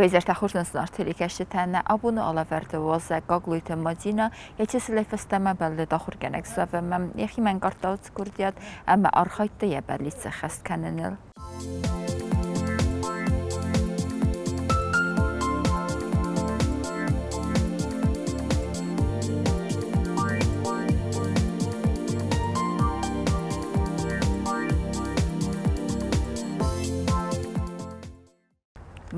Изӕртӕ хорз нын зынаргъ телекӕсджытӕ, нӕ абоны алӕвӕрды уазӕг Гаглойты Мадинӕ йӕ чысылӕй фӕстӕмӕ бӕллыд ахуыргӕнӕг суӕвынмӕ, йӕхимӕ ӕнкъардта уыцы курдиат ӕмӕ архайдта йӕ бӕллиц ӕххӕст кӕныныл.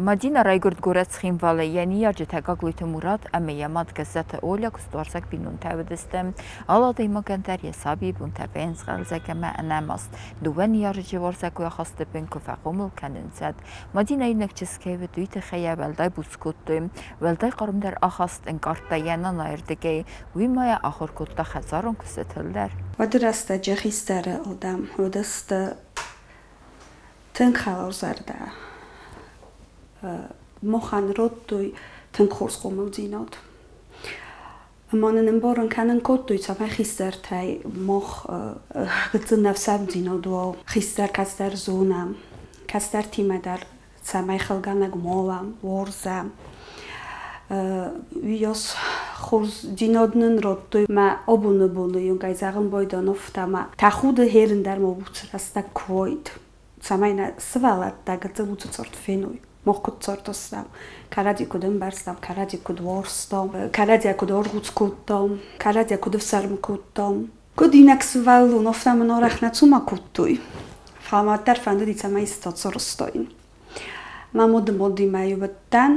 Мадинӕ райгуырд горӕт Цхинвалы. Йӕ ныййарджытӕ Гаглойты Мурат ӕмӕ йӕ мад Гӕззаты Оля куыстуарзаг бинонтӕ уыдысты. Алы адӕймагӕн дӕр йӕ сабийы бонтӕ вӕййынц хъӕлдзӕг ӕмӕ ӕнӕмаст. Дыууӕ ныййарӕджы уарзӕгой ахасты бын куы фӕхъомыл кӕнынц, уӕд Мадинӕ иунӕг чызг кӕй уыд, уый тыххӕй йӕ уӕлдай буц кодтой. Уӕлдай хъармдӕр ахаст ӕнкъардта йӕ нанайы рдыгӕй. Уый ма йӕ ахуыр кодта хӕдзарон куыстытыл дӕр. Уӕды рӕстӕджы хистӕры адӕм уыдысты тынг хӕларзӕрдӕ. Махӕн радтой тынг хорз хъомылдзинад. Ӕмӕ нын ӕмбарын кӕнын кодтой, цӕмӕй хистӕртӕй мах гыццыл ӕфсармдзинад уа, хистӕр кӕстӕр зонӕм, кӕстӕртимӕ дӕр цӕмӕй хылгӕнӕг ма уӕм, уарзӕм. Уыйас хорздзинад нын радтой мӕ абоны боны иугай зӕгъын байдайын афтӕ ӕмӕ тӕхуды хӕрын дӕр ма буц рӕстӕг куы уаид, цӕмӕй нӕ сывӕллӕттӕ гыццыл уыцы цард феной. Мах куыд цардыстӕм, кӕрӕдзи куыд ӕмбӕрстам, кӕрӕдзи куыд уарзтам, кӕрӕдзийӕ куыд аргъуц кодтам, кӕрӕдзийӕ куыд ӕфсӕрмы кодтам. Куыд иннӕ сывӕллон, афтӕ мын арӕх нӕ цума кодтой. Фӕлӕ мӕ уӕддӕр фӕндыди, цӕмӕй исты сарӕзтаин. Мӕ моды модимӕ уыдтӕн,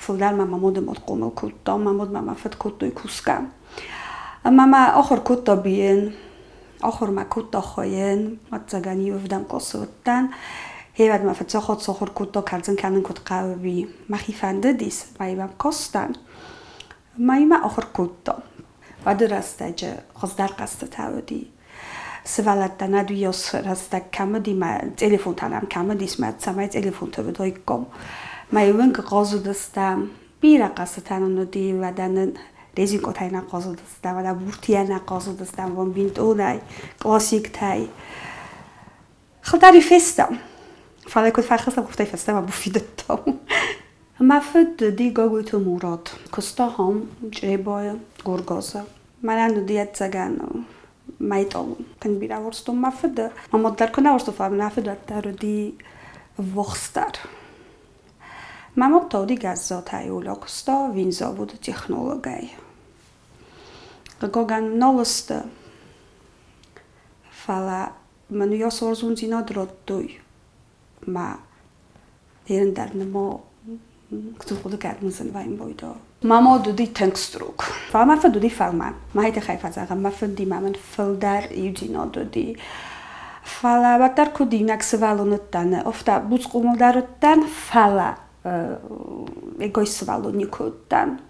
фылдӕр мӕ мӕ моды мод хъомыл кодта, мӕ модмӕ мӕ фыд кодтой кусгӕ. Ӕмӕ мӕ ахуыр кодта бийын, ахуыр мӕ кодта хуыйын, ӕвӕццӕгӕн, иу-ӕвдӕм къласы уыдтӕн. Гъе мӕ фыццаг хатт сахуыр кодта кӕрдзын кӕнын куыд хъӕуы, уый. Мӕхи фӕндыдис, ӕмӕ йӕм кастӕн. Ӕмӕ йемӕ ахуыр кодта. Уӕды рӕстӕджы хуыздӕр хъӕзтытӕ уыди. Сывӕллӕттӕ нӕ уыйас рӕстӕг кӕм уыди, мӕ телефонтӕ нӕм кӕм уыдис, мӕ цӕмӕй телефонты уыдаиккам. Мӕ уынг хъазыдыстӕм, бирӕ хъӕзтытӕ нын уыди, уӕдӕ нын резинкъотӕй нӕ хъазыдыстӕм, уӕдӕ буртийӕ нӕ хъазыдыстӕм, бомбинтъонӕй, классиктӕй. Хылдари фестӕм. Фӕлӕ куыд фӕхӕцӕм, афтӕ фӕстӕмӕ буфидыдтам. Мӕ фыд уыди Гаглойты Мурат. Куыста ам, Чъребайы, Горгазы. Мӕнӕн уыди ӕцӕгӕн мӕйтъал. Тынг бирӕ уарзтон мӕ фыды. Мӕ мад дӕр куы нӕ уарзта, фӕлӕ мӕ фыд уӕддӕр уыди ӕввахсдӕр. Мӕ мад та уыди Гӕззатӕй Оля куыста винзаводы технологӕй. Хъыгагӕн нал сты, фӕлӕ мын уыйас уарзондзинад радтой мӕ дӕр нӕма хъуыды кӕнын зын вайын Мӕ мад уыди тынг строг. Фӕлӕ мӕ фыд уыди фӕлмӕн. Мӕхи тыххӕй фӕзӕгъӕм, мӕ фыдимӕ мын фылдӕр иудзинад уыди. Фӕлӕ уӕддӕр куыд иунӕг сывӕллон уыдтӕн, афтӕ буц хъомыл дӕр уыдтӕн, фӕлӕ эгоист сывӕллон никуы уыдтӕн.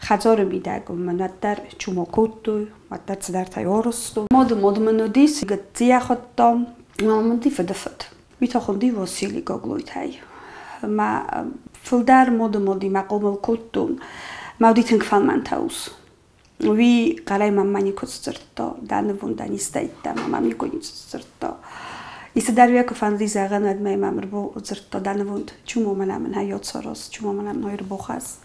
Хӕдзары мидӕг мын уӕддӕр чумо кодтой, уӕддӕр цыдӕртӕ арӕзтой. Мады мад мын уыдис, гыццийӕ хуыдтам. Мам уыди фыдыфыд. Уый та хуынди Васили Гаглойтӕй. Мӕ фылдӕр моды модимӕ хъомыл кодтон. Мӕ уыди тынг фӕлмӕнтӕ ус. Уый хъӕрӕй мӕммӕ никуы сдзырдта, дӕ нывондӕн истӕйттӕ мӕм никуы ницы сдзырдта. Исыдӕр уӕ куы фӕнди зӕгъӕн, уӕд мӕ мӕм ӕрбадзырдта дӕ нывонд, чумо мӕнӕ мын хай оцорос, чумо мӕнӕ мын ӕрбохас.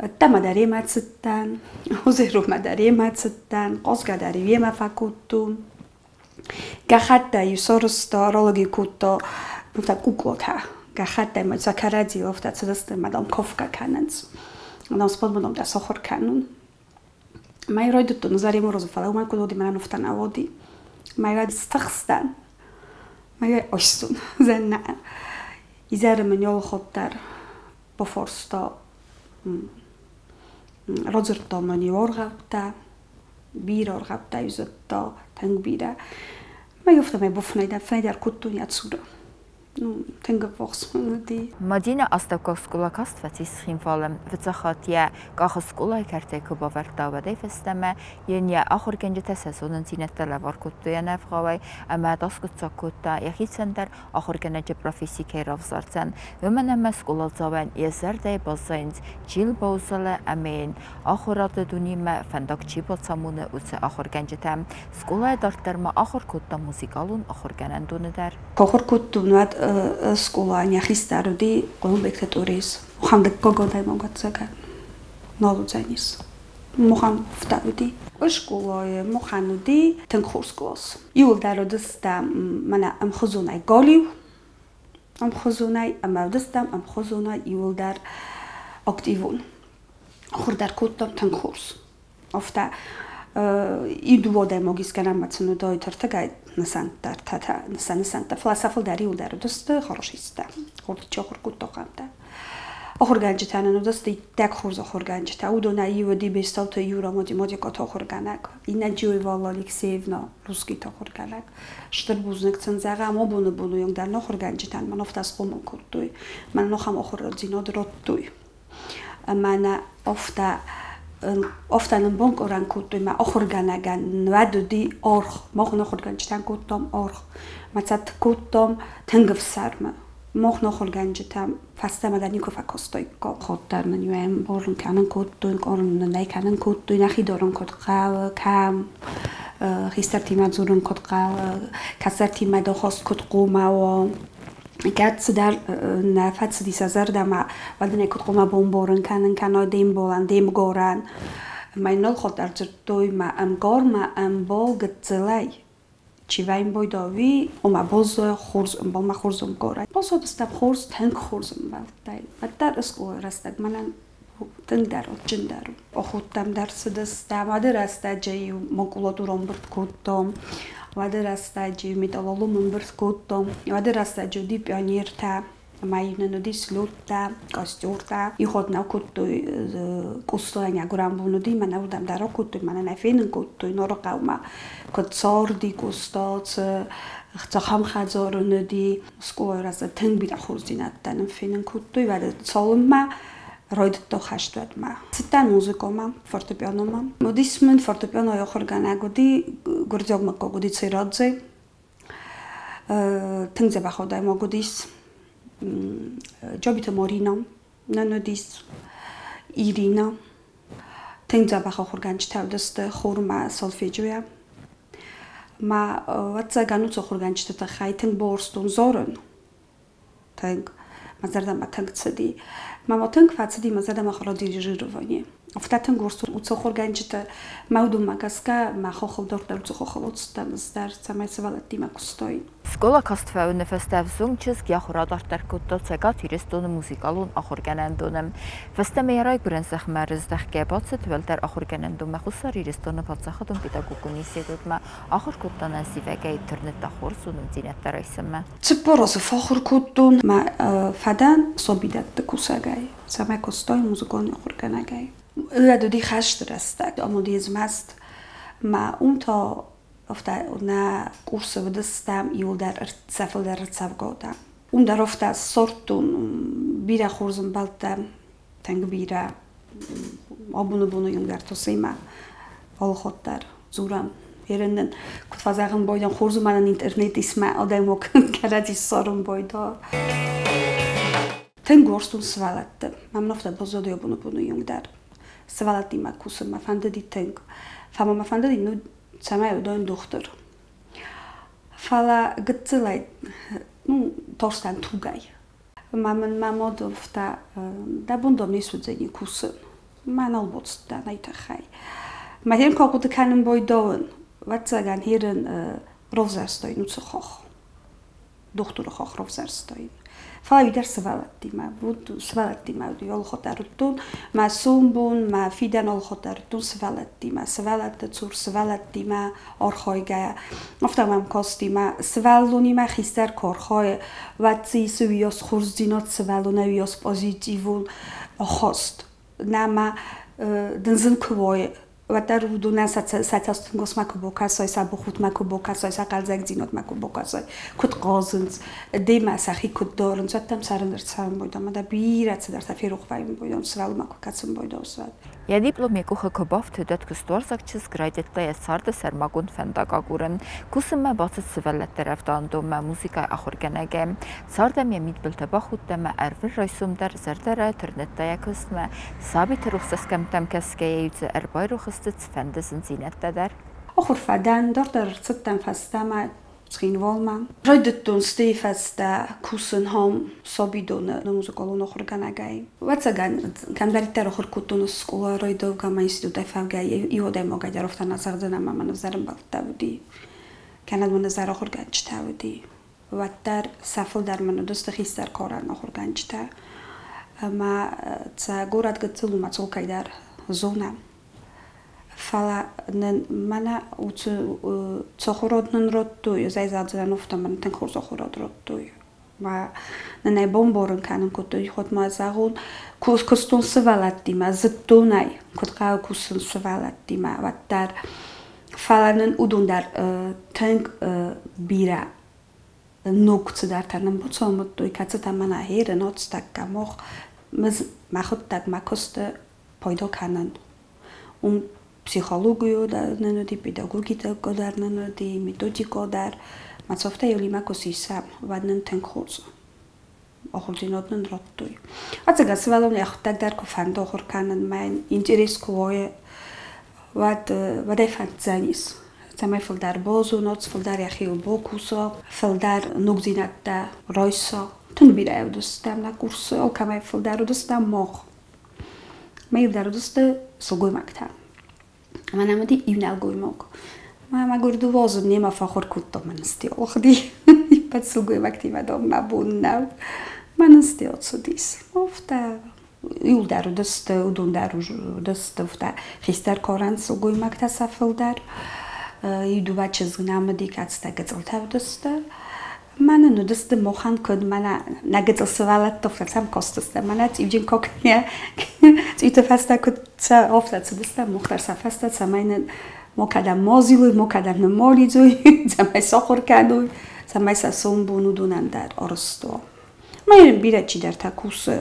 Ӕддӕмӕ дӕр емӕ цыдтӕн, озеромӕ дӕр емӕ цыдтӕн, хъазгӕ дӕр емӕ фӕкодтон. Гӕххӕттӕй сарӕзта, ралыг кодта куклатӕ. Гӕххӕттӕй ма сӕ кӕрӕдзийыл афтӕ цыдысты ӕмӕ, дам, кафгӕ кӕнынц. Дам, спортмӕ дӕ сахуыр кӕнын. Мӕ райдыдтон Заре Морозов, фӕлӕ уымӕн куыд уыди, мӕнӕн афтӕ нӕ уыди. Мӕ стыхстӕн. Мӕ айстон зӕннӕ. Изӕры мын йолхот дӕр бафарста, радзырдта мын иу аргъӕуттӕ, бирӕ аргъӕуттӕ зыдта, тынг бирӕ. Мӕ афтӕмӕй бафынӕй дӕн, фынӕй дӕр кодтон йӕ цуры. Ну, тынг ӕввахс мын уыди. Мадинӕ астӕуккаг скъола каст фӕцис Цхинвалы. Фыццаг хатт йӕ къахы скъолайы кӕртӕй куы бавӕрдта, уӕдӕй фӕстӕмӕ йын йӕ ахуыргӕнджытӕ сӕ зонындзинӕдтӕ лӕвар кодтой ӕнӕвгъауӕй ӕмӕ аскъуыддзаг кодта, йӕхицӕн дӕр ахуыргӕнӕджы професси кӕй равзардзӕн, уымӕн ӕмӕ скъоладзауӕн йӕ зӕрдӕйы баззайынц, чи йыл баузӕлы ӕмӕ йын ахуырады дунемӕ фӕндаг чи бацамоны, уыцы ахуыргӕнджытӕ. Скъолайӕ дарддӕр ма ахуыр кодта музыкалон ахуыргӕнӕндоны дӕр. Ахуыр кодтон уӕд Скъолайӕн йӕ хистӕр уыди Хъуылымбегты Тъорез. Ахӕм дыккаг адӕймаг, ӕцӕгӕн, нал уыдзӕнис. Махӕн афтӕ уыди. Скъолайы махӕн уыди тынг хорз кълас. Иуылдӕр уыдыстӕм мӕнӕ ӕмхуызонӕй галиу, ӕмхуызонӕй ӕмӕ уыдыстӕм ӕмхуызонӕй иуылдӕр активон. Ахуыр дӕр кодтам тынг хорз. Афтӕ иу дыууӕ адӕймаг искӕнӕм ӕмӕ сын уыдаид ӕртыгай нысӕнттӕ, ӕртӕтӕ нысӕнттӕ, фӕлӕ сӕ фылдӕр иуылдӕр уыдысты хорошисттӕ, чи ахуыр кодта, ахӕмтӕ. Ахуыргӕнджытӕ нын уыдысты иттӕг хорз ахуыргӕнджытӕ. Уыдонӕй иу уыди Бестауты Юра, математикӕты ахуыргӕнӕг, иннӕ Джиоева Алла Алексеевна, русскийты ахуыргӕнӕг. Стыр бузныг сын зӕгъӕм, абоны боны онг дӕр нӕ ахуыргӕнджытӕн мӕн афтӕ схъомыл кодтой, мӕн ахӕм ахуырдзинад радтой. Ӕмӕ нӕ афтӕ афтӕ нын банкъарӕн кодтой, мӕ ахуыргӕнӕгӕн уӕд уыди аргъ. Мах нӕ ахуыргӕнджытӕн кодтам аргъ. Мӕ цӕттӕ кодтам тынг ӕфсӕрмы. Мах нӕ ахуыргӕнджытӕ фӕстӕмӕ дӕр никуы фӕкодтаиккам. Хатт нын иу ӕмбарын кӕнын кодтой, къарын нын ӕй кӕнын кодтой, нӕхи дарын куыд хъӕуы, кӕм, хистӕртимӕ дзурын куыд хъӕуы, кӕстӕртимӕ дахаст куыд хъуамӕ уа. Кӕд цыдӕр нӕ фӕцыди сӕ зӕрдӕмӕ, уӕд ын ӕй куыд хъуамӕ бамбарын кӕнын кӕна де мбалӕн, де мгарӕн. Мӕ нал хатт ӕрдзырдтой мӕ ӕмгар, мӕ ӕмбал гыццылӕй. Чи вӕййы уый, ома баззайа хорз ӕмбал, мӕ хорз ӕмгарӕй. Баззадыстӕм хорз, тынг хорз ӕмбӕлттӕй. Уӕддӕр скъолайы рӕстӕг мӕнӕн тынгдӕр адджындӕр у. Охоттӕм дӕр цыдыстӕм, уӕды рӕстӕджы-иу макулатурӕ ӕмбырд кодтам, уӕды рӕстӕджы металлолом ӕмбырд кодтам, уӕды рӕстӕджы уыди пионертӕ, ӕмӕ-иу нын уыди слеттӕ, костертӕ. Иу хатт нӕ кодтой Къостайӕн йӕ гуырӕнбон уыди, мӕнӕ уырдӕм дӕр акодтой, мӕнӕ нӕ фенын кодтой Нарыхъӕумӕ, куыд царди Къоста, цы цахӕм хӕдзар ын уыди. Скъолайы рӕстӕг тынг бирӕ хорздзинӕдтӕ нын фенын кодтой, уӕдӕ цалынмӕ райдыдта хӕст, уӕдмӕ. Цыдтӕн музыкӕмӕ, фортепианомӕ. Уыдис мын фортепианойы ахуыргӕнӕг уыди, гуырдзиаг мыггаг уыди Церадзе. Тынг дзӕбӕх адӕймаг уыдис. Джабиты Марина нын уыдис, Ирина. Тынг дзӕбӕх ахуыргӕнджытӕ уыдысты хормӕ, сольфеджиойӕ. Мӕ ӕвӕццӕгӕн уыцы ахуыргӕнджыты тыххӕй тынг бауарзтон зарын. Тынг. Мӕ зӕрдӕмӕ тынг цыди. Мӕ тынг фӕцыди мӕ зӕрдӕмӕ дирижирование. Афтӕ тынг уыцы ахуыргӕнджытӕ мӕ уыдонмӕ гӕсгӕ мӕ хохыл дарддӕр уыцы хохыл уыдтӕн ӕз дӕр, цӕмӕй сывӕллӕттимӕ куыстой. Скъола каст фӕуыны фӕстӕ ӕвзонг чызг йӕ ахуыр адарддӕр кодта Цӕгат Ирыстоны музыкалон ахуыргӕнӕндоны. Фӕстӕмӕ йӕ райгуырӕн зӕхмӕ ӕрыздӕхгӕ бацыд уӕлдӕр ахуыргӕнӕндонмӕ Хуссар Ирыстоны паддзахадон педагогон институтмӕ, ахуыр кодта нӕзивӕгӕй, тырныдта хорз зонындзинӕдтӕ райсынмӕ. 40 азы фӕахуыр кодтон мӕ фӕдӕн сабидӕтты кусӕгӕй, цӕмӕй куыстой музыкалон ахуыргӕнӕгӕй. Уӕд уыди хӕсты рӕстӕг, ам уыди змӕст. Мӕ уым та афтӕ нӕ курсы уыдыстӕм иуылдӕр сӕ фылдӕр ӕрцӕвгӕ Уым дӕр афтӕ ссардтон бирӕ хорз ӕмбӕлттӕ, тынг бирӕ. Абоны боны онг дӕр тосимӕ алыхатт дӕр дзурӕм. Ерын нын куыд фӕзӕгъын байдӕн, хорз у мӕнӕн интернет ис мӕ адӕймаг кӕрӕдзи ссарын байда. Тынг уарзтон сывӕллӕтты. Мӕм афтӕ баззад абоны боны онг дӕр. Сывӕллӕттимӕ кусын мӕ фӕндыди тынг. Фӕлӕ мӕ фӕндыди, ну, цӕмӕй уыдаин дохтыр. Фӕлӕ гыццылӕй, ну, тарстӕн тугӕй. Ӕмӕ мын мӕ мад афтӕ, дӕ бон дам не суыдзӕни кусын. Мӕ нал бацыдтӕн ай тыххӕй. Мӕ хин куы ахъуыды кӕнын байдауын, ӕвӕццӕгӕн, херын равзӕрстаин уыцы хох. Дохтыры хох равзӕрстаин. Фӕлӕ уый дӕр сывӕллӕттимӕ уыд, сывӕллӕттимӕ уыди алыхатт дӕр уыдтон. Мӕ сомбон, мӕ фидӕн алыхатт дӕр уыдтон сывӕллӕттимӕ. Сывӕллӕтты цур сывӕллӕттимӕ архайгӕйӕ. Афтӕ мӕм касти, мӕ сывӕллонимӕ хистӕр куы архайы, уӕд дзы исы уыйас хорздзинад сывӕллонӕй уыйас позитивон ахаст. Нӕ мӕ дын зын куы уой, уӕддӕр уыдонӕн сӕ цӕстӕнгасмӕ куы бакӕсай, сӕ бахудтмӕ куы бакӕсай, сӕ хъӕлдзӕгдзинадмӕ куы бакӕсай, куыд хъазынц, демӕ сӕхи куыд дарынц, уӕд дӕм цӕрын ӕрцӕуын байдӕм, ӕмӕ дӕ бирӕ цыдӕртӕ ферох вӕййын байдӕм, сывӕллонмӕ куы кӕсын байдӕм, уӕд. Йӕ диплом йӕ къухы куы бафтыд, уӕд куыстуарзаг чызг райдыдта йӕ царды сӕрмагонд фӕндаг агурын. Кусынмӕ бацыд сывӕллӕтты рӕвдауӕндонмӕ музыкӕйы ахуыргӕнӕгӕй. Цардӕм йӕ мидбылты бахудт ӕмӕ ӕрвылрайсом дӕр зӕрдӕрайӕ тырныдта йӕ куыстмӕ. Сабиты рухс цӕсгӕмттӕм кӕсгӕйӕ-иу дзы ӕрбайрох сты цыфӕнды зындзинӕдтӕ дӕр. Ахуыр фӕдӕн, дарддӕр ӕрцыдтӕн фӕстӕмӕ. Цхинвалмӕ. Райдыдтон стӕй фӕстӕ кусын ам сабидоны музыкалон ахуыргӕнӕгӕй. Ӕвӕццӕгӕн, кӕмдӕриддӕр ахуыр кодтон скъола райдайгӕ ӕмӕ институтӕй фӕугӕйӕ, иу адӕймагӕй дӕр афтӕ нӕ зӕгъдзӕн, ӕмӕ мын ӕвзӕр ӕмбӕлттӕ уыди, кӕнӕ мын ӕвзӕр ахуыргӕнджытӕ уыди. Уӕддӕр сӕ фылдӕр мын уыдысты хистӕр карӕн ахуыргӕнджытӕ. Ӕмӕ сӕ горӕт гыццыл у, мӕ цолкӕй дӕр зонӕм. Фӕлӕ нын мӕнӕ уыцы цохурод нын радтой, ӕз ӕй зӕгъдзынӕн, афтӕ мын тынг хорз ахуырад радтой. Мӕ нын ӕй бамбарын кӕнын кодтой, хоть ма зӕгъон, куыстон сывӕллӕттимӕ, зыдтон ӕй, куыд хъӕуы кусын сывӕллӕттимӕ, уӕддӕр. Фӕлӕ нын уыдон дӕр тынг бирӕ ног цыдӕртӕ нын бацамыдтой, кӕцытӕ мӕнӕ херын, ацтӕккӕ мах, мӕхуыдтӕг мӕ куысты пайда кӕнын. Уым психологию дӕр нын уыди, педагогикӕ дӕр нын уыди, методикӕ дӕр. Мӕ цофтӕ иулимӕ куы сисӕм, уӕд нын тынг хорз ахуырдзинад нын радтой. Ӕцӕгӕн, сывӕллон йӕхӕдӕг дӕр куы фӕнды ахуыр кӕнын, мӕ йын интерес куы уа, уӕд уӕд ӕй фӕнддзӕнис, цӕмӕй фылдӕр базонат, фылдӕр йӕхиуыл бакуса, фылдӕр ногдзинӕдтӕ райса. Тынг бирӕ уыдыстӕм нӕ курсы, алкӕмӕй фылдӕр уыдыстӕм мах. Мӕ иу дӕр уыдысты сылгоймӕгтӕ. Мӕнӕ уыди иу нӕлгоймаг. Мӕ мӕгуыр дыууӕ азы немӕ фӕхуыр кодтон мӕн стиохди. Иппӕт сылгоймӕгтимӕ дам мӕ бон нӕу. Мӕн стиоцудис. Афтӕ иуылдӕр уыдысты, уыдон дӕр уыдысты, афтӕ хистӕр карӕн сылгоймӕгтӕ сӕ фылдӕр. Иу дыууӕ чызг нӕм уыди, кӕцытӕ гыццылтӕ уыдысты. Мӕнӕн уыдысты махӕн куыд мӕнӕ нӕ гыццыл сывӕллӕтты фӕцӕм кастысты, мӕнӕ цъиуджын кокня цъиуты фӕстӕ куыд сӕ афтӕ цыдыстӕм, мах дӕр сӕ фӕстӕ, цӕмӕй нын ма кӕдӕм ма зилой, ма кӕдӕм нын ма лидзой, цӕмӕй сахуыр кӕной, цӕмӕй сӕ сомбон уыдонӕн дӕр арӕзт уа. Ма бирӕ чидӕртӕ кусы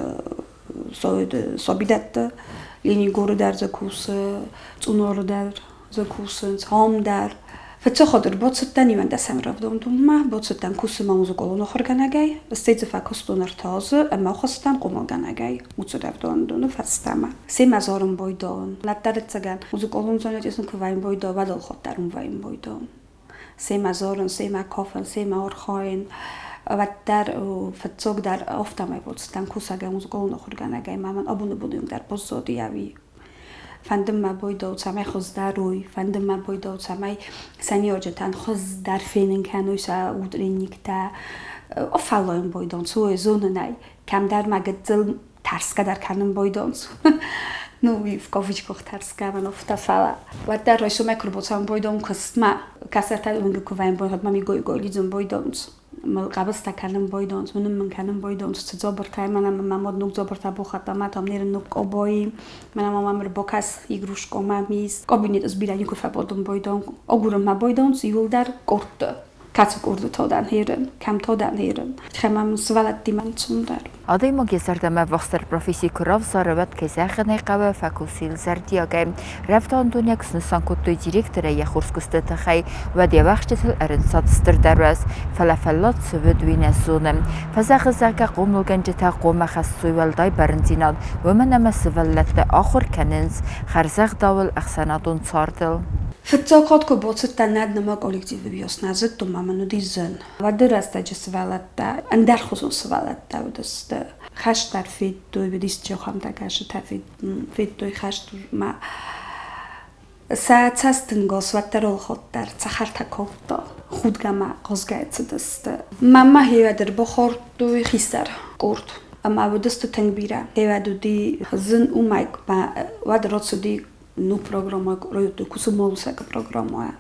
сабидӕтты, Ленингоры дӕр дзы кусы, Цъунары дӕр дзы кусынц, ам дӕр. Фыццаг ӕрбацыдтӕн 11-ӕм рӕвдауӕндонмӕ, бацыдтӕн кусынмӕ музыкалон ахуыргӕнӕгӕй, стӕй дзы фӕкуыстон 3 азы ӕмӕ ахуыстӕн хъомылгӕнӕгӕй уыцы рӕвдауӕндоны фӕстӕмӕ. Семӕ зарын байдайын. Нӕддӕр музыкалон занятисын куы вӕййын байдайын, уӕд алхатт дӕр уым вӕййын байдайын. Семӕ зарын, семӕ кафын, семӕ архайын. Уӕддӕр фыццаг дӕр афтӕмӕй бацыдтӕн кусӕгӕй музыкалон ахуыргӕнӕгӕй, мӕ мын абоны боны дӕр баззади ӕви. Фӕнды мӕ байдау, цӕмӕй хуыздӕр уой, фӕнды мӕ байдау, цӕмӕй сӕ ныййарджытӕн хуыздӕр фенын кӕной сӕ утренниктӕ. Фӕллайын байдонц, уой зонын ӕй. Кӕмдӕр ма гыццыл тӕрсгӕ дӕр кӕнын байдонц. Ну, в кавычках тӕрсгӕ мӕн афтӕ, фӕлӕ. Уӕддӕр райсомӕй куы рбацӕуын байдон куыстмӕ, кӕсӕртӕ уынгы куы вӕййын бойхъуыд мӕ мигой лидзын байдонц. Мыл хъӕбыстӕ кӕнын байдонц, уынын мын кӕнын байдонц, цы дзабыртӕ, мӕнӕ мӕ мад ног дзабыртӕ бахатта, мӕ там нерын ног къобайы, мӕнӕ ма мӕм ӕрбакӕс игрушкъомӕ мис. Кабинеты ӕз бирӕ никуы фӕбадын байдон. Агурын мӕ байдонц иуылдӕр къордты. Кӕцы къорды та дӕн херын, кӕм та дӕн херын. Хӕмӕ сывӕллӕттимӕ ӕнцондӕр. Адӕймаг йӕ зӕрдӕмӕ ӕввахсдӕр професси куы равзары, уӕд, кӕй зӕгъын ӕй хъӕуы, фӕкусы зӕрдиагӕй. Рӕвдауӕндонӕг снысан кодтой директорӕй йӕ хорз куысты тыххӕй, уӕд йӕ уӕхсчытыл ӕрынцад стырдӕр уӕз, фӕлӕ фӕллад цы уыд, уый нӕ зоны. Фӕзӕгъы, зӕгъгӕ, хъомылгӕнджытӕ хъуамӕ хӕссой уӕлдай бӕрндзинад, уымӕн ӕмӕ сывӕллӕттӕ ахуыр кӕнынц хӕрзӕгъдауыл, ӕхсӕнадон цардыл. Фыццаг хатт куы бацыдтӕн нӕ нымӕ коллективы биос нӕ зыдтон, ӕмӕ мын уыди зын. Уӕды рӕстӕджы сывӕллӕттӕ ӕндӕрхуызон сывӕллӕттӕ уыдысты. Хӕст дӕр федтой, уыдис чехамтӕ кӕсытӕ федтой хӕстмӕ. Сӕ цӕстӕнгас уӕддӕр алхатт дӕр цӕхӕртӕ кодта, худгӕ ӕмӕ хъазгӕ цыдысты. Мӕнмӕ хевӕд ӕрбахордтой хистӕр къорд, ӕмӕ уыдысты тынг бирӕ. Хевӕд уыди зын уымӕй, уӕд рацыди ног программӕ, райдыдтой кусы малусӕг программӕ.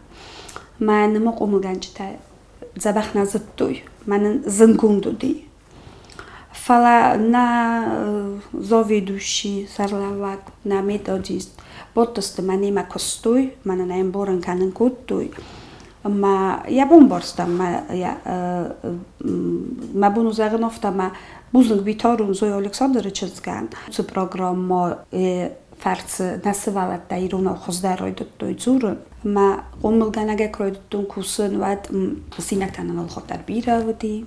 Мӕ нымы хъомылгӕнджытӕ дзӕбӕх нӕ зыдтой, мӕнӕн зынгонд уыди. Фӕлӕ нӕ заведующий, сӕргълӕууӕг, нӕ методист бадтысты мӕнимӕ куыстой, мӕнӕн ӕмбарын кӕнын кодтой. Ӕмӕ йӕ бамбӕрстам, мӕ бон у зӕгъын афтӕ, мӕ бузныг Битарон Зоя Александры чызгӕн. Уыцы программӕ фӕрцы нӕ сывӕллӕттӕ иронау хуыздӕр райдыдтой дзурын. Ӕмӕ хъомылгӕнӕгӕй куы райдыдтон кусын, уӕд хъусинӕгтӕ нын алхатт бирӕ уыди.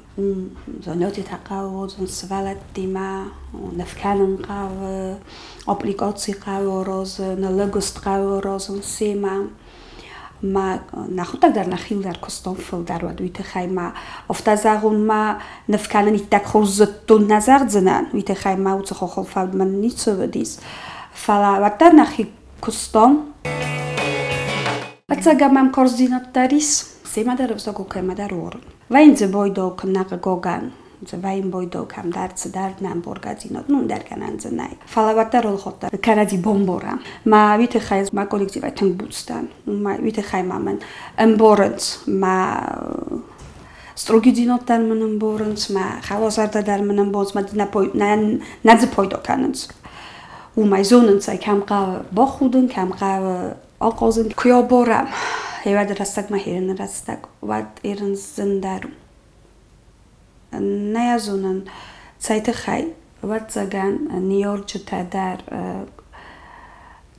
Занятитӕ хъӕуы, сывӕллӕттимӕ ныв кӕнын хъӕуы, аппликаци хъӕуы аразын, лӕгуыст хъӕуы аразын семӕ. Ма нӕхуыдтӕг дӕр нӕхиуыл дӕр куыстон фылдӕр, уӕд уый тыххӕй ма офтӕ зӕгъун ма ныв кӕнын иттӕг хорз зыдтон нӕ зӕгъдзынӕн, уый тыххӕй ма уыцы хохыл фӕуд мӕн ницы уыдис. Фӕлӕ уӕддӕр нӕхи куыстон. Ӕцӕг мӕм хорздзинад дӕр ис, семӕ дӕр ӕвзаг у, кӕмӕ дӕр уорын. Вӕййын дзы бойдо куыннӕ хъыгогӕн, дзы вӕййын бойдо кӕмдӕр цыдӕр нӕм боргӕдзинад, ну ӕндӕр гӕнӕн дзы нӕй. Фӕлӕ уӕддӕр олходдӕр кӕрӕдзи бомбора. Ма уый тыххӕй мӕ коллективӕй тынг буц дӕн. Ма уый тыххӕй ма мӕн ӕмборынц, мӕ строгидзинад дӕр мын ӕмборынц, мӕ хӕлазӕрдӕ дӕр мын ӕмборынц, мӕ нӕ дзы пойдо кӕнынц. Уымӕй зонынц ӕй, кӕм хъӕуы бахудын, кӕм хъӕуы ахъазын. Куы абарӕм уӕды рӕстӕгмӕ херыны рӕстӕг, уӕд ерын зындӕр у. Нӕ зонын, цӕй тыххӕй, ӕвӕццӕгӕн, ныййарджытӕ дӕр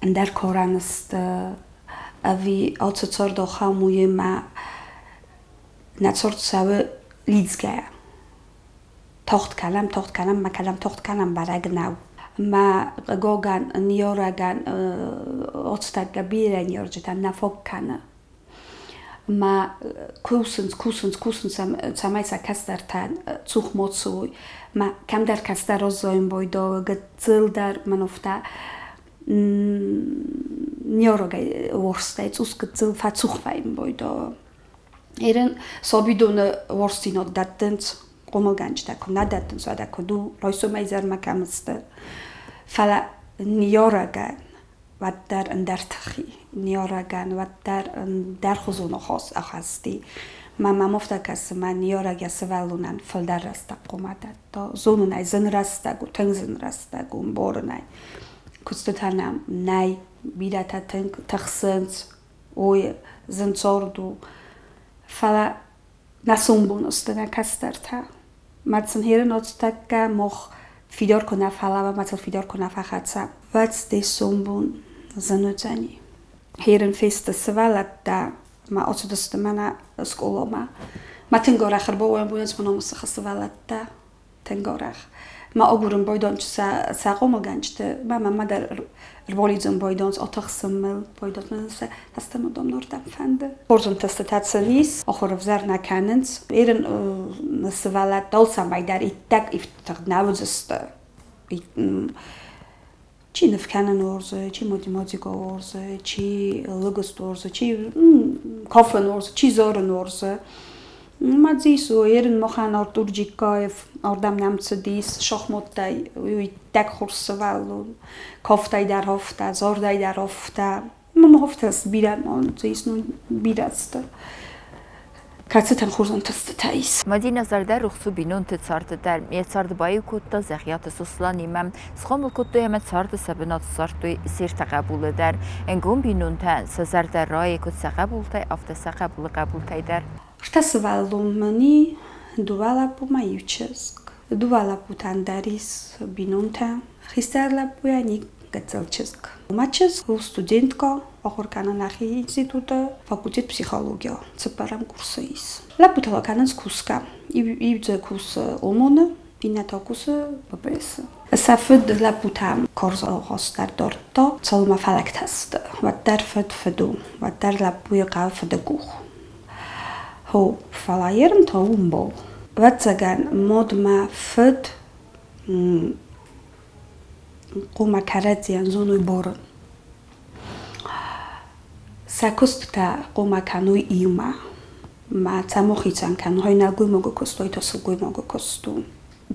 ӕндӕр карӕн сты, ӕви ацы цард ахӕм у ӕмӕ нӕ цард цӕуы лидзгӕйӕ. Тагъд кӕнӕм, тагъд кӕнӕм, ма кӕнӕм, тагъд кӕнӕм, бӕрӕг нӕу. Мӕ хъыгагӕн, ныййарӕгӕн ацытӕккӕ бирӕ ныййарджытӕн нӕ фаг кӕны. Ма кусынц, кусынц, кусынц, цӕмӕй сӕ кӕстӕртӕн цух ма цӕуой. Ма кӕмдӕр кӕстӕр аззайын байдайы, гыццыл дӕр мын афтӕ ныййарӕгӕй уарзтӕй цъус гыццыл фӕцух вӕййын байдайы. Ерын сабидоны уарзтдзинад дӕттынц, хъомылгӕнджытӕ куы нӕ дӕттынц, уӕдӕ куыд у, райсомӕй изӕрмӕ кӕм сты. Фӕлӕ ныййарӕгӕн уӕддӕр ӕндӕр тых и, ныййарӕгӕн уӕддӕр ӕндӕрхуызон ахасти. Мӕ мӕм афтӕ кӕсы, мӕ ныййарӕг йӕ сывӕллонӕн фылдӕр рӕстӕг хъуамӕ дӕтта. Зонын ӕй, зын рӕстӕг у, тынг зын рӕстӕг у, ӕмбарын ӕй. Куыстытӕ нӕм нӕй, бирӕтӕ тынг тыхсынц, ой, зын цард у. Фӕлӕ нӕ сомбон сты нӕ кӕстӕртӕ. Мӕ сын херын ацытӕккӕ мах фидар куы нӕ фӕлӕууӕм, мӕ сыл фидар куы нӕ фӕхӕцӕм, уӕд дӕ сомбон зын уыдзӕни. Херын фесты сывӕллӕттӕ, ма ацыдысты мӕнӕ скъоламӕ. Мӕ тынг арӕх ӕрбауайын бойынц мӕ намысы сывӕллӕттӕ. Тынг арӕх. Ма агурын байдонч сӕ хъомылгӕнджыты, мӕ мамӕ дӕр ӕрбалидзын байдонц, атыхсын мыл байдонц, мӕ сӕ ӕстӕм нордӕм фӕнды. Хорз ӕнтыстытӕ сын ис, ахуыр ӕвзӕр нӕ кӕнынц. Ерын сывӕллӕттӕ алцӕмӕй дӕр иттӕг ифтыгъд нӕ уыдзысты. Чи ныв кӕнын уарзы, чи математикӕ уарзы, чи лыгызт уарзы, чи кафын уарзы, чи зарын уарзы. Ма дзис у, ерын махӕн Артур Джиккаев ардӕм нӕм цыдис шахматтӕй, уый иттӕг хорз сывӕллон. Кафтӕй дӕр афтӕ, зардӕй дӕр афтӕ. Ма афтӕ бирӕ ма дзис, ну бирӕ сты. Кӕцытӕн хорз ӕнтыстытӕ ис. Мадина зӕрдӕрухс у бинонты царды дӕр. Йӕ цард баиу кодта Дзӕгъиаты Сосланимӕ. Схъомыл кодтой ӕмӕ царды сӕ бынат ссардтой се ртӕ хъӕбулы дӕр. Ӕнгом бинонтӕ сӕ зӕрдӕ райы куыд сӕ хъӕбултӕй, афтӕ сӕ хъӕбулы хъӕбултӕй дӕр. Ӕртӕ сывӕллон мын и, дыууӕ лӕппу ма иу чызг. Дыууӕ лӕппутӕн дӕр ис бинонтӕ. Хистӕр лӕппуйӕн и гыццыл чызг. Мӕ чызг у студенткӕ, ахуыр кӕны нӕхи институты, факультет психология, цыппӕрӕм курсы ис. Лӕппутӕ та кӕнынц кусгӕ. Иу дзы кусы ОМОН-ы, иннӕ та кусы ППС-ы. Сӕ фыд лӕппутӕм карз ахаст дӕр дардта, цалынмӕ фӕлӕгтӕ сты. Уӕддӕр фыд фыд у, уӕддӕр лӕппуйы хъӕуы фыды къух. Хо, фӕлӕ ерын та у мбал. Ӕвӕццӕгӕн, мад мӕ фыд хъуамӕ кӕрӕдзийӕн зоной барын. Сӕ куыстытӕ хъуамӕ кӕной иумӕ. Ма цӕмӕ хицӕн кӕной нӕлгоймагы куыст, уый та сылгоймагы куыст у.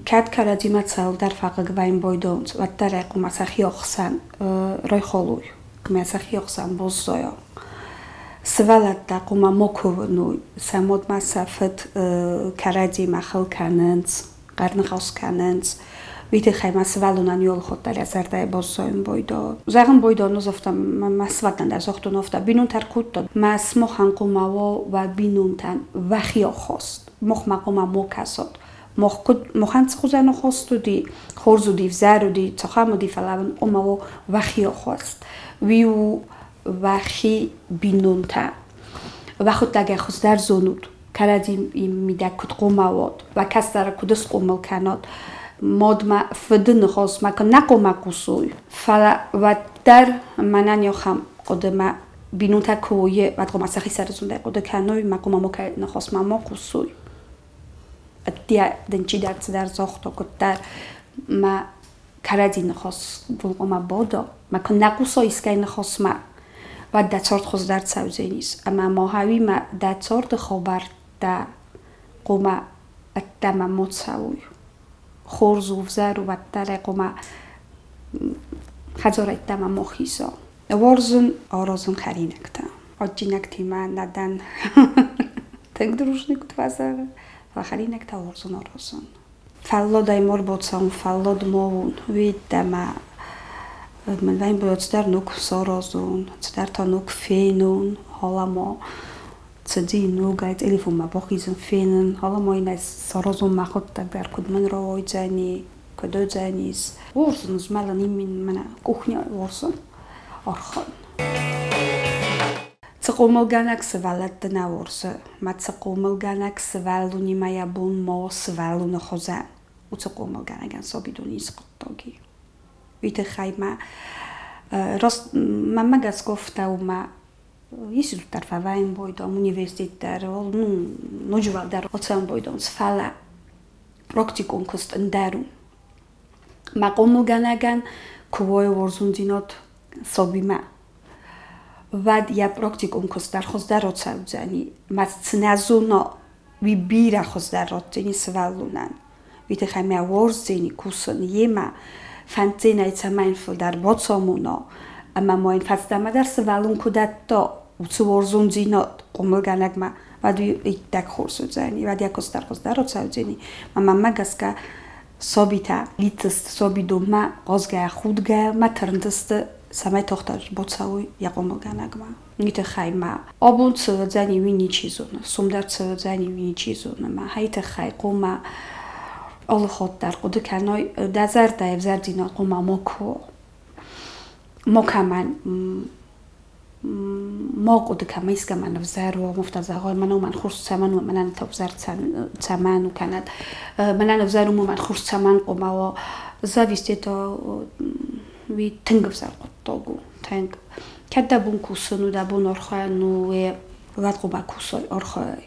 Кӕд кӕрӕдзимӕ цӕуылдӕр фӕхъыг вӕййын байдайынц, уӕддӕр ӕй хъуамӕ сӕхи ӕхсӕн райхалой, хъуамӕ сӕхи ӕхсӕн баззайа. Сывӕллӕттӕ хъуамӕ макуы уыной, сӕ мадмӕ сӕ фыд кӕрӕдзимӕ хыл кӕнынц, хъӕрныхас кӕнынц. Уый тыххӕй ма сывӕллонӕн йолхуыддӕр йӕ зӕрдӕйы баззайын байдайы. Зӕгъын байдайын ӕз афтӕ, мӕ сывӕллӕттӕн дӕр загътон афтӕ, бинонтӕ ӕркодтон. Мӕ сымахӕн хъуамӕ уа уӕ бинонтӕн уӕхи ахаст. Махмӕ хъуамӕ ма кӕсат. Мах куыд махӕн цы хуызӕн ахаст уыди, хорз уыди, ӕвзӕр уыди, цахӕм уыди, фӕлӕ уын хъуамӕ уа уӕхи ахаст. Уый у уӕхи бинонтӕ. Уӕхуыдтӕг хуыздӕр зонут, кӕрӕдзи мидӕг куыд хъуамӕ уат, уӕ кӕстӕры куыд схъомыл кӕнат. Мадмӕ фыды ныхасмӕ куы нӕ хъуамӕ хъусой, фӕлӕ уӕддӕр мӕнӕн ахӕм хъуыдымӕ Бинонтӕ куы уой, уӕд хъуамӕ сӕхи сӕрызондӕй хъуыды кӕной, ма хъуамӕ макӕй ныхасмӕ ма хъусой. Ӕддейӕ дын чидӕр цыдӕр загъта, куыддӕр ма кӕрӕдзи ныхас хъуамӕ бада, ма куы нӕ хъусай искӕй ныхасмӕ, уӕд дӕ цард хуыздӕр цӕудзӕнис. Ӕмӕ ма хауимӕ дӕ царды хабӕрттӕ хъуамӕ ӕддӕмӕ ма цӕуой. Хорз у, ӕвзӕр у, уӕддӕр ӕй хъуамӕ хӕдзарӕй ӕддӕмӕ ма хиза. Уарзын аразын хӕринӕгтӕ. Адджинӕгтимӕ нӕ дӕн тынг дружный, куыд фӕзӕгъы, фӕлӕ хӕринӕгтӕ уарзын аразын. Фӕлладӕй ма рбацӕуын, фӕллад ма уон, уеддӕмӕ мын вӕййы цыдӕр ног саразон, цыдӕр та ног фенон, халамо цыди ногӕй телефонмӕ бахизын, фенын, халамо йын ӕз саразон мӕхуыдтӕг дӕр, куыд мын рауайдзӕни, куыд уыдзӕнис. Уарзын змӕлын именно мӕнӕ кухняйы уарзын архайын. Цы хъомылгӕнӕг сывӕллӕтты нӕ уарзы, мӕ цы хъомылгӕнӕг сывӕллонимӕ йӕ бон ма у сывӕллоны хуызӕн, уыцы хъомылгӕнӕгӕн сабидон ницы хъуыддаг и. Уый тыххӕй ма раст мӕнмӕ гӕсгӕ афтӕ у, мӕ институт дӕр фӕвӕййын байдам, университет дӕр, ну, ноджы уӕлдӕр оцӕуын байдам, фӕлӕ практикон куыст ӕндӕр у. Мӕ хъомылгӕнӕгӕн куы уой уарзондзинад сабимӕ, уӕд йӕ практикон куыст дӕр хуыздӕр ацӕудзӕни. Мӕ цы нӕ зона, уый бирӕ хуыздӕр ратдзӕни сывӕллонӕн. Уый тыххӕй мӕ уарздзӕни кусын йемӕ, фӕнддзӕн ӕй, цӕмӕй йын фылдӕр бацамона, ӕмӕ ма йын фӕстӕмӕ дӕр сывӕллон куы дӕтта уыцы уарзондзинад хъомылгӕнӕгмӕ, уӕд уый иттӕг хорз уыдзӕни, уӕд йӕ куыст дӕр хуыздӕр ацӕудзӕни. Мӕ мӕнмӕ гӕсгӕ сабитӕ лидзысты сабидонмӕ хъазгӕ, худгӕ ма тырндзысты, цӕмӕй тагъддӕр бацӕуой йӕ хъомылгӕнӕгмӕ. Уый тыххӕй ма абон цы уыдзӕни, уый ничи зоны, сом дӕр цы уыдзӕни, уый ничи зоны. Ма хай тыххӕй хъуамӕ алы хатт дӕр хъуыды кӕной, дӕ зӕрдӕйы ӕвзӕрдзинад хъуамӕ макуы уа. Макӕмӕн ма хъуыды кӕн, искӕмӕн ӕвзӕр у, афтӕ зӕгъой, мӕнӕ уымӕн хорз цӕмӕн у, мӕнӕн та ӕвзӕр цӕмӕн у, кӕнӕ мӕнӕн ӕвзӕр у, уымӕн хорз цӕмӕн хъуамӕ уа. Зависть это уый тынг ӕвзӕр хъуыддаг у, тынг. Кӕд дӕ бон кусын у, дӕ бон архайын у, уӕд хъуамӕ кусай, архайай.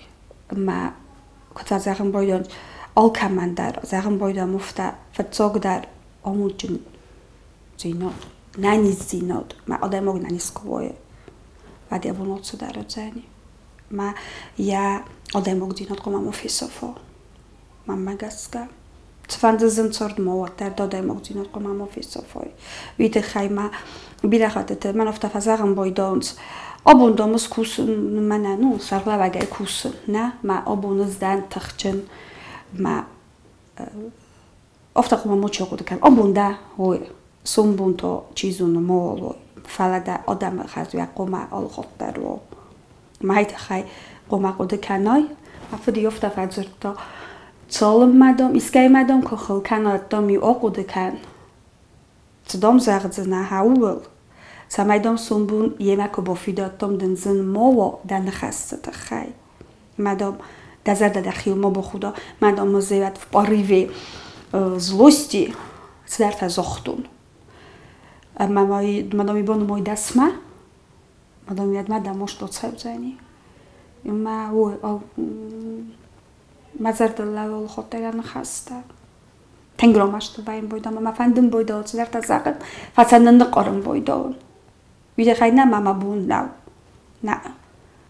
Ӕмӕ куыд фӕзӕгъын байдайон, алкӕмӕн дӕр зӕгъын байдайӕм афтӕ, фыццагдӕр амондджын дзинад, нӕниздзинад, мӕ адӕймаг нӕниз куы уайы, уӕд йӕ бон алцыдӕр уыдзӕни. Мӕ йӕ адӕймагдзинад хъуамӕ ма фесафа, мӕнмӕ гӕсгӕ. Цыфӕнды зын цард ма уӕддӕр дӕ адӕймагдзинад хъуамӕ ма фесафай. Уый тыххӕй ма бирӕ хӕттыты мӕн афтӕ фӕзӕгъын байдайынц, абон дам ӕз кусын, мӕнӕ ну, сӕргълӕууӕгӕй кусын, нӕ, мӕ абон ӕз дӕн тыхджын, мӕ афтӕ хъуамӕ мачи хъуыды кӕн, абон дӕ, ой, сомбон та чи зоны, мауал уой, фӕлӕ дӕ адӕмы хӕрзуӕг хъуамӕ алыхатт дӕр уа. Мӕй тыххӕй хъуамӕ хъуыды кӕнай. Мӕ фыд афтӕ фӕдзырдта, цалынмӕ, дам, искӕимӕ, дам, куы хыл кӕнат, дам-иу ахъуыды кӕн, цы, дам, зӕгъдзынӕ, ууыл, цӕмӕй, дам, сомбон йемӕ куы бафидадтам, дын зын ма уа дӕ ныхӕсты тыххӕй. Мӕ, дам, дӕ зӕрдӕ дӕхиуыл ма бахуда, мӕ, дам, зӕвӕт в порыве злости цыдӕртӕ загътон. Ӕмӕ ма, дам, ибон мой дӕсмӕ, мадам уӕдмӕ дӕ маст ацӕудзӕни. Мӕ мӕ зӕрдыл лӕууы хотӕгӕ ныхӕстӕ. Тынг ромӕсты вӕййын бойдам ӕмӕ фӕндын бойдау цыдӕртӕ зӕгъын, фӕлӕ нынныхъуырын бойдауын. Уый тыххӕй нӕ мӕ мӕ бон нӕу. Нӕ.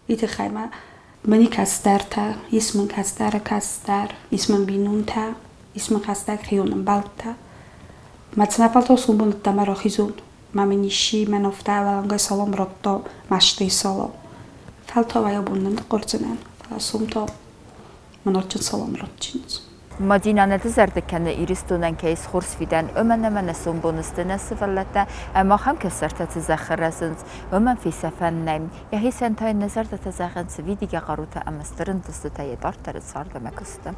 Уый тыххӕй мӕ мӕни кӕстӕртӕ, ис мын кӕстӕры кӕстӕр, ис мын бинонтӕ, ис мын хӕстӕг хион ӕмбӕлттӕ. Мӕ цынӕфӕлтау сомбон ӕддӕмӕ рахизон. Ма мын исчи мӕ нофтӕ уӕлӕнгай салам радта, мӕстыйы салам. Фӕлтау ӕй абон нынныхъуырдзынӕн, фӕлӕ сом та мын адджын салам ратдзынц. Мадинӕ нӕ дызӕрдыг кӕны Иристонӕн кӕй схорз фидӕн, уымӕн ӕмӕ нӕ сомбоны сты нӕ сывӕллӕттӕ ӕмӕ ахӕм кӕстӕртӕ цы зӕххы рӕзынц, уымӕн фесӕфӕн нӕй. Йӕхицӕн та йын нӕ зӕрдӕтӕ зӕгъынц видигӕ хъарутӕ ӕмӕ стыр ӕнтыстытӕ йӕ дарддӕры цард ӕмӕ куысты.